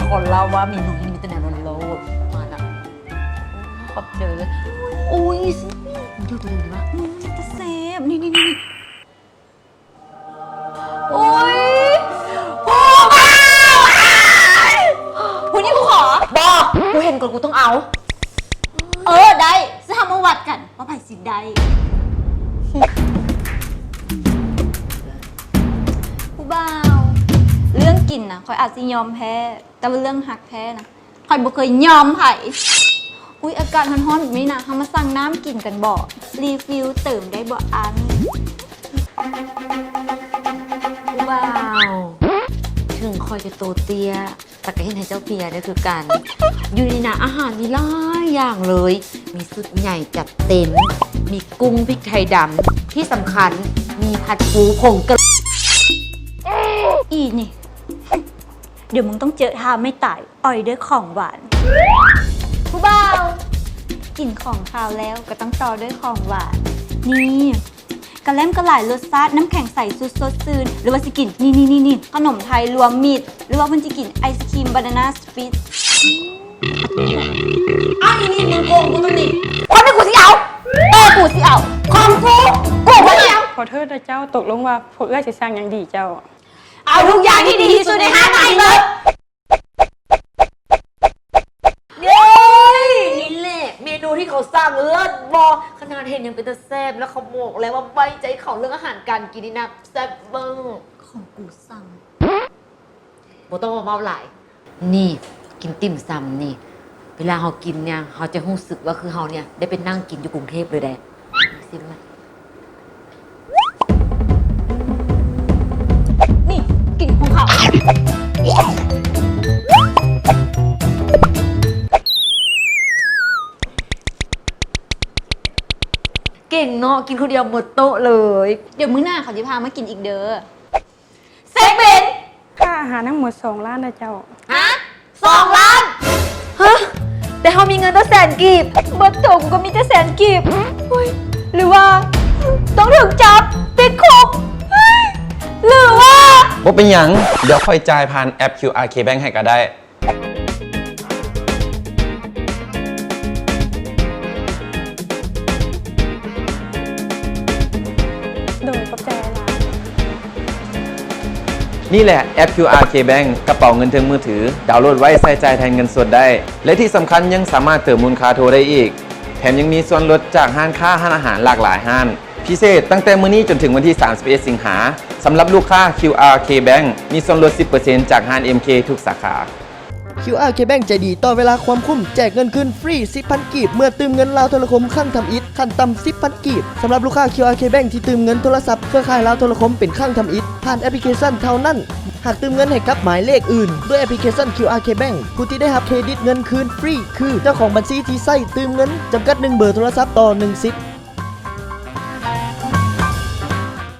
ຂໍເລົ່າວ່າເມນູນີ້ມີແຕ່ແນວໂລດໆ ມານະ ຂອບໃຈເລີຍ. ໂອ້ຍ ຊິເລືອກຕົວໃດດີວະ? ອືມ ມັນຈະແຊບ ນີ້ໆໆ ໂອ້ຍ ຜູ້ບ່າວ ຜູ້ນີ້ກູຂໍ. ບໍ່ ກູເຫັນກ່ອນ ກູຕ້ອງເອົາ. ເອີ ໄດ້ ຊິເຮົາມາວັດກັນວ່າໃຜຊິໄດ້. ຜູ້ບ່າວ ເລື່ອງກິນນະ ຂ້ອຍອາດຊິຍອມແພ້ ແຕ່ວ່າເລື່ອງຮັກແທ້ນະ ຂ້ອຍບໍ່ເຄີຍຍອມໃຜ. ອຸ້ຍ ອາກາດຮ້ອນໆແບບນີ້ນະ ເຮົາມາສັ່ງນ້ຳກິນກັນບໍ? ຣີຟິວເຕີມໄດ້ບໍ່ອັນ? ຜູ້ບ່າວ ເຖິງຂ້ອຍຈະໂຕເຕ້ຍ ແຕ່ກໍເຮັດໃຫ້ເຈົ້າເພຍໄດ້ຄືກັນ. ຢູ່ນີ້ນະ ອາຫານມີຫຼາຍຢ່າງເລີຍ ມີຊຸດໃຫຍ່ຈັດເຕັມ ມີກຸ້ງພິກໄທດຳ ທີ່ສຳຄັນມີຜັດປູຜົງກະ ອີນີ້ ດຽວມຶງຕ້ອງເຈີທ່າໄມ່ຕາຍ ອອຍດ້ວຍຂອງຫວານ. ຜູ້ບ່າວ ກິນຂອງຄາວແລ້ວກໍຕ້ອງຕໍ່ດ້ວຍຂອງຫວານ. ນີ້ ກະແລັມກະຫຼາຍລົດຊາດ ນ້ຳແຂງໃສສຸດສົດຊື່ນ ຫຼືວ່າຊິກິນ ນີ້ໆໆ ຂະໜົມໄທລວມມິດ ຫຼືວ່າເພິ່ນຊິກິນໄອສະຄຣີມບານານາສະປຣິດ. ອ້າວ ອີນີ້ມຶງໂກງກູຕົວນີ້. ຄົນທີ່ກູຊິເອົາ ເອີ ກູຊິເອົາ ຂອງກູ ກູບໍ່ເອົາ. ຂໍໂທດນະເຈົ້າ ຕົກລົງວ່າພວກເອື້ອຍຊິສັ່ງຫຍັງດີເຈົ້າ? ເອົາທຸກຢ່າງທີ່ດີທີ່ສຸດໃນຮ້ານມາໃຫ້ເບິດ. ເຢ້ ນີ້ແຫຼະເມນູທີ່ເຂົາສັ່ງ ເລີດບໍ່? ຂະໜາດເຫັນຍັງເປັນຕາແຊບ ແລ້ວເຂົາບອກແລ້ວວ່າໄວ້ໃຈເຂົາເລື່ອງອາຫານການກິນນີ້ນະ ແຊບເວີ. ຂອງກູສັ່ງ ບໍ່ຕ້ອງມາເວົ້າຫຼາຍ. ນີ້ ກິນຕິ່ມຊຳນີ້ ເວລາເຮົາກິນເນຍ ເຮົາຈະຮູ້ສຶກວ່າຄືເຮົາເນຍໄດ້ໄປນັ່ງກິນຢູ່ກຸງເທບເລີຍເດ້. ຊິມມາ. ນີ້ ກິນຂອງເຂົາ. ເກັ່ງເນາະ ກິນຄົນດຽວໝົດໂຕະເລີຍ. ດຽວມື້ໜ້າເຂົາຊິພາມາກິນອີກເດີ້. ເຊັກບິນ. ຄ່າອາຫານທັງໝົດສອງລ້ານນະເຈົ້າ. ຮະ? ສອງລ້ານ? ຮະ? ແຕ່ເຮົາມີເງິນຕັ້ງແສນກີບ. ເບິດໂຕກູກໍມີແຕ່ແສນກີບ. ໂອ້ຍ ຫຼືວ່າຕ້ອງຖືກຈັບຕິດຄຸກ? ເຮີ້ຍ ຫຼືວ່າ ບໍ່ເປັນຫຍັງ ດຽວຂ້ອຍຈ່າຍຜ່ານແອັບ ຄິວອາ ເຄແບັງ ໃຫ້ກໍໄດ້. ໂດຍ ຂອບໃຈຫຼາຍ. ນີ້ແຫຼະ ແອັບ ຄິວອາ ເຄແບັງ ກະເປົາເງິນເທິງມືຖື ດາວໂຫຼດໄວ້ໃຊ້ຈ່າຍແທນເງິນສົດໄດ້ ແລະ ທີ່ສຳຄັນຍັງສາມາດເຕີມມູນຄ່າໂທໄດ້ອີກ ແຖມຍັງມີສ່ວນລົດຈາກຮ້ານຄ້າຮ້ານອາຫານຫຼາກຫຼາຍຮ້ານ. ພິເສດ ຕັ້ງແຕ່ມື້ນີ້ຈົນເຖິງວັນທີສາມສິບເອັດ ສິງຫາ ສຳລັບລູກຄ້າ ຄິວອາ ເຄແບັງ ມີສ່ວນລົດສິບເປີເຊັນຈາກຮ້ານ ເອັມເຄ ທຸກສາຂາ. ຄິວອາ ເຄແບັງ ໃຈດີຕໍ່ເວລາຄວາມຄຸ້ມ ແຈກເງິນຄືນຟຣີສິບພັນກີບ ເມື່ອຕື່ມເງິນລາວໂທລະຄົມຄັ້ງທຳອິດ ຂັ້ນຕ່ຳສິບພັນກີບ ສຳລັບລູກຄ້າ ຄິວອາ ເຄແບັງ ທີ່ຕື່ມເງິນໂທລະສັບເຄືອຂ່າຍລາວໂທລະຄົມເປັນຄັ້ງທຳອິດ ຜ່ານແອັບພລິເຄຊັນເທົ່ານັ້ນ. ຫາກຕື່ມເງິນໃຫ້ກັບໝາຍເລກອື່ນ ດ້ວຍແອັບພລິເຄຊັນ ຄິວອາ ເຄແບັງ ຜູ້ທີ່ໄດ້ຮັບເຄຣດິດເງິນຄືນຟຣີ ຄື ເຈົ້າຂອງບັນຊີທີ່ໃຊ້ຕື່ມເງິນ ຈຳກັດໜຶ່ງເບີໂທລະສັບຕໍ່ໜຶ່ງສິດ.